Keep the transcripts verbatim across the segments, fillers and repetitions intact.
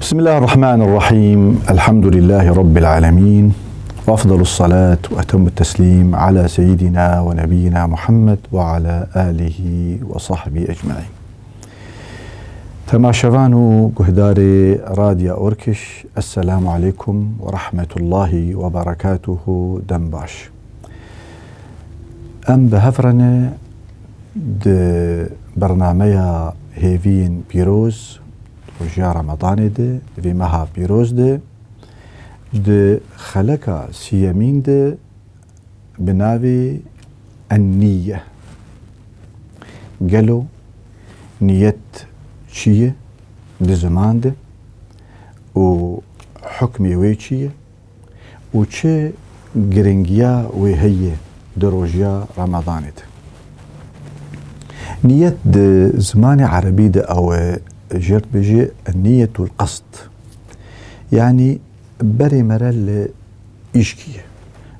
بسم الله الرحمن الرحيم. الحمد لله رب العالمين. وأفضل الصلاة وأتم التسليم على سيدنا ونبينا محمد وعلى آله وصحبه أجمعين. Temaşevan û guhdarê Radya Orkiş, Esselamu Aleykum ve Rahmetullahi ve Berekatuhu, dem baş. Em bi hev re ne di bernameya Hêviyên Pîroz, roja Ramadanê de, di vê meha pîroz de, di xeleka siyemîn de bi navê En-Niye. Gelo niyet çi ye di ziman de û hukmê wê çi ye û çi giringiya wê heye di roja Ramadanê de? Niyet di zimanê erebî de ew e, jê re dibêje niyetul qasd. Yanî berê me re li îşkî ye.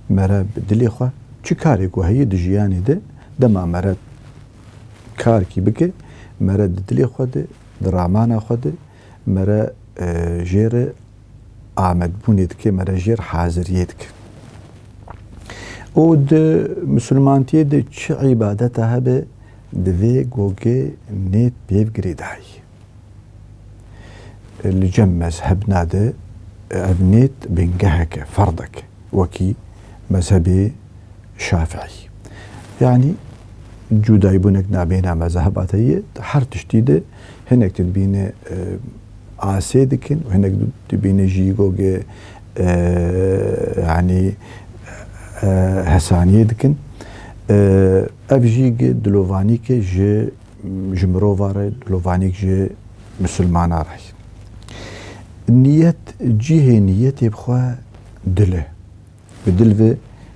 Me re bi dilê xwe çi karê ku heye di jiyanê de, dema me re karkî bike, me re di dilê xwe de, di ramana xwe de, me re, e, jê re amadbûnê dike, me re jê re haziriyê dike. Û di misilmantiyê de çi îbadeta hebe, divê gogê nêt pêv girêdayî. Li cem mezhebna de ev nêt bingeheke, ferdeke, wekî mezhebê Şafiî. Yanî cudaybûnek nabêna mezheba te ye, her tiştî de hinek tu dibîne, e, asê dikin û hinek tu dibîne jî gogê, e, yanî, e, hesaniyê dikin. E, ev jî gi dilovanîke ji, ji mirova re, dilovanîk ji misilmana re. Niyet, cihê niyetê bi xwe dil e. Bi dil ve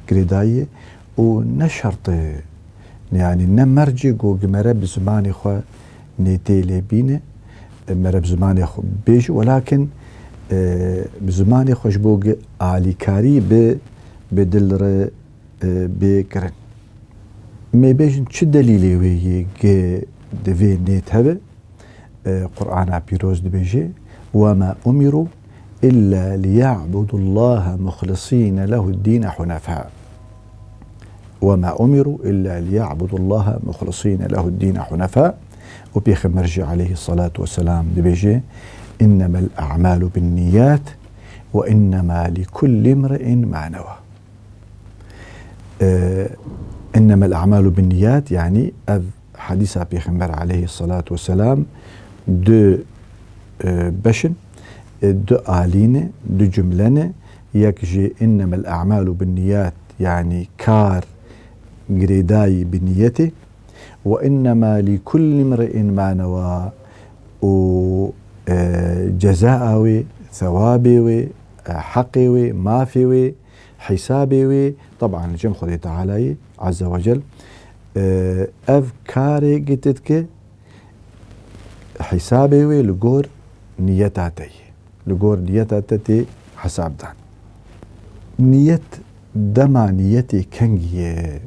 girêdayî û ne şert e, yanî ne mercê ku gi me re bi zimanê xwe nêtê lê bîne, me re bi zimanê xwe bêje, welakin, e, bi zimanê xwe ji bo gi alîkarî bi, bi dil re, e, bê kirin. Em ê bêjin çi delîlê wê yê gi divê nêt hebe? E, Qur'ana Pîroz dibêje, "Ve ma umiru illa liya'budullaha muhlisîne lehuddîne hunefâ." "Ve ma umiru illa liya'budullaha muhlisîne lehuddîne hunefâ." Û Pêxember jî aleyhissalatu vesselam dibêje, "Innemel a'malu binniyat ve innema likulli imri'in ma newa." E, "Innemel a'malu binniyat", yanî ev hedîsa Pêxember aleyhissalatu vesselam du, e, beş in, e, du alî ne, du cumle ne. Yek jî "Innemel a'malu binniyat", yanî kar girêdayî bi niyetê. "Ve innema likulli imri'in ma newa", û, e, cezaa wê, thewabê wê, e, heqê wê, mafê wê, hesabê wê, teban li cem Xwedê Teala ye, Azze ve Cel, e, ev karê gi tu dike, hesabê wê li gor niyeta te ye. Li gor niyeta te tê hesabdan. Niyet, dema niyetê kengî ye?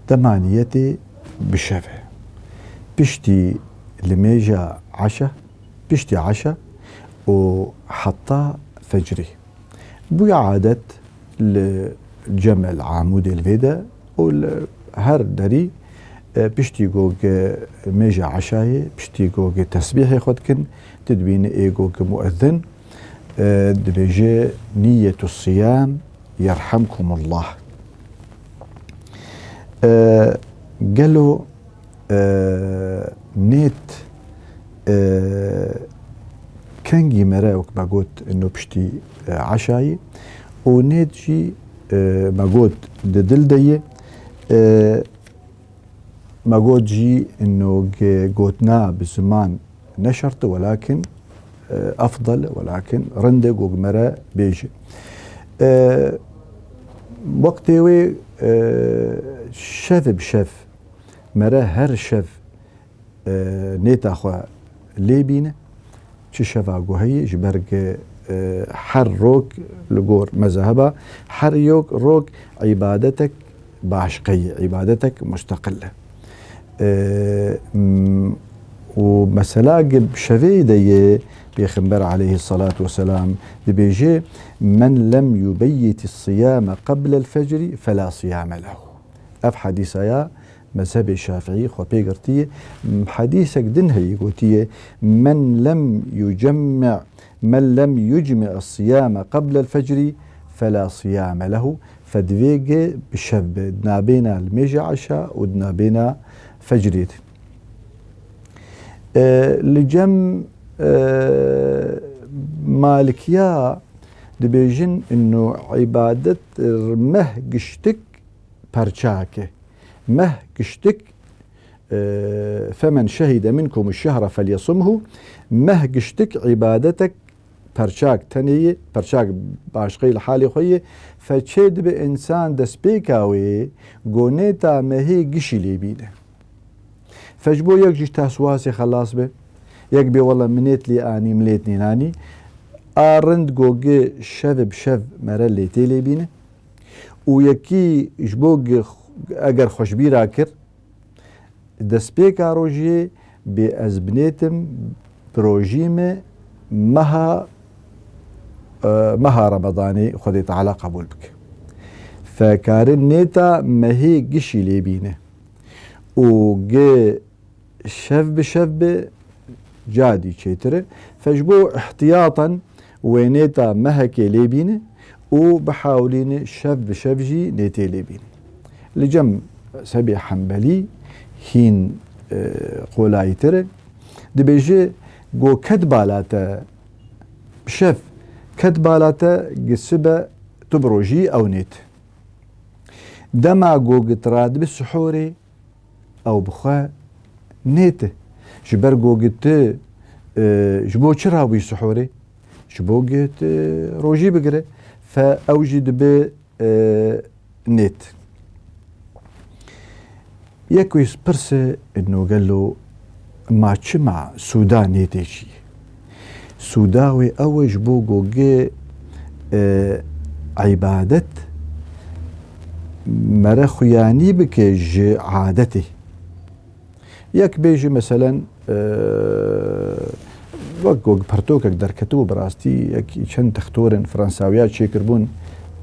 Dema niyetê bi şev e. Piştî limêja eşa, piştî eşa û heta fecrê. Bûye adet li cem El Amûdê li vê de û li her derî, e, piştî ku gi mêja eşayê, piştî ku gi tesbîhê xwe dikin, tu dibînî ê ku gi muezzin, e, dibêje, "Niyyetu siyam, yerhamkumullah." E, gelo e, nêt, e, kengî mere, wek me got, ino piştî, e, eşayî û nêt jî, e, me got di dil de ye. E, me got jî ino ge-, gotina bi ziman ne şert e, welakin, e, efdal e, welakin rind e ku mere bêje. E, wextê wê, e, şev bi şev mere her şev, e, nêta xwe lê bîne. Çi şeva ku heye, ji ber ku, e, her rok li gor mezheba, her yok rok îbadetek başqe ye, îbadetek musteqil e. E, m-, û mesela gi bi şevê de ye, Pêxember aleyhissalatu vesselam dibêje, "Men lem yubeyyiti siyame qeblel fecri fela siyame lehu." Ev hadîsa ya mezhebê Şafîî xwe pê girtiye. Hadîsek din heye gotiye, "Men lem yucemmi, men lem yucmi siyame qeblel fecri fela siyame lehu." Fe divê gi bi şev be, di nabêna limêja eşa û di nabêna fecrê de. E, li cem, e, Malikiya dibêjin, ino îbadet meh giştik perçak e. Meh giştik, e, "Femen şehide minkum şehre felyesumhu", meh giştik îbadetek perçak tenê ye, perçak başqey li halê xwe ye, fe çê dibe însan destpêka wê go nêta mehê gişî lê bîne. Fe ji bo yek jî teswasê xelas be, yek bê wele min nêt lê anî, min lêt nênanî, a rind go gi şev bi şev mere lê tê lê bîne. Û yekî ji bo gi eger xwe ji bîra kir, destpêka rojiyê bê ez binêtim bi rojî me meha, e, meha Remedanê Xwedê Teala qebûl bike. Fe karin nêta mehê gişî lê bîne û gi şev bi şev bi cadî çêtir e. Fe ji bo ihtiyatan wê nêta mehekê lê bîne û bihawlîne şev bi şev jî nêtê lê bîne. Li cem mezhebê Hembelî hîn, e, qolayîtir e. Dibêje, go ket bala te bi şev, ket bala te gi sibe tu bi rojî ew nêt. Dema go gi tu radibi sihorê, ew bi xwe nêt e. Ji ber go gi tu, e, ji bo çi rabûyî sihorê? Ji bo gi tu rojî bigire. Fe ew jî dibe, e, nêt. Yek wî pirse, ino gelo ma çima sûda nêtê çi ye? Sûda wê ew e ji bo go gi, e, îbadet mere xuyanî bike ji adetê. Yek bêje, meselen, e, wek go pertokek derketibû, bi rastî yek çend dextorên Fransawiya çêkirbûn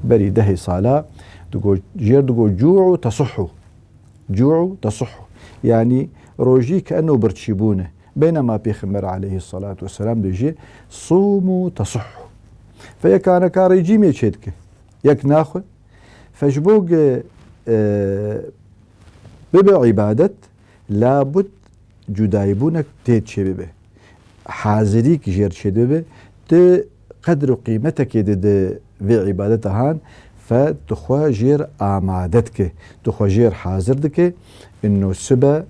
berî dehê sala, digo, jêr digo, "Cû'u tesihhu." "Cû'u tesihhu." Yanî rojî ke eno birçîbûn e. Beynema Pêxember aleyhissalatu vesselam dibêje, "Sûmû tesihhu." Fe yek aneka rejîmê çêdike. Yek naxwe. Fe ji bo ge, e, bibe îbadet, labud cudayîbûnek tê çêbibe. Hazirîk jêr çêdibe, tu qedr û qîmetekê dide vê îbadeta han, fe tu xwe jêr amade dike, tu xwe jêr hazir dike, ino sibe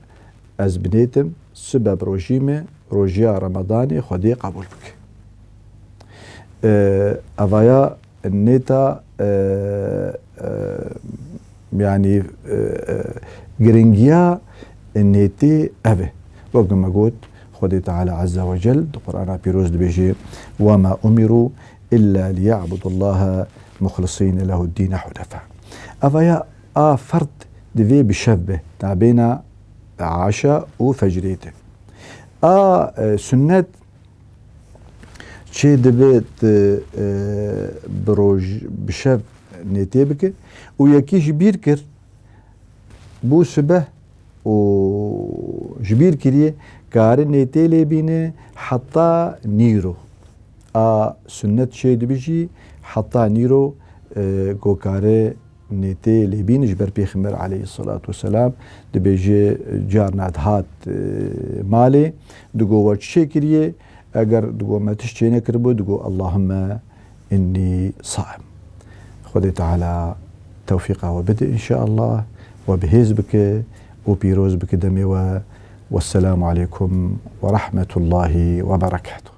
ez binêtim, sibe bi rojî me, rojiya Remedanê Xwedê qebûl bike. E, evaya nêta, e, e, yanî, e, e, giringiya nêtê ev e. Wek me got, Xwedê Teala Azze ve Cel di Qur'ana Pîroz dibêje, "Ve ma umiru illa liya'budullaha muxlisîne lehuddîne hunefa." Evaya a ferd divê bi şev be, nabêna aşa û fecrê de. A, e, sunnet çê dibe tu, e, bi roj, bi şev nêtê bike û yekî ji bîr kir, bû sibeh û ji bîr kiriye, kare nêtê lê bîne heta nîro. A sunnet çê dibe jî heta nîro, e, go kare nêtê lê bîne, ji ber Pêxember aleyhisselatu vesselam dibêje, carna dihat, e, malê, digo we çi çê kiriye? Eger digo me tişt çê nekiribû, digo, "Allahümme inni saim." Xwedê Teala tewfîqa we bide înşeallah, we bi hêz bike û pîroz bike demê we. Wesselamu aleykum ve rahmetullahi ve berekatuh.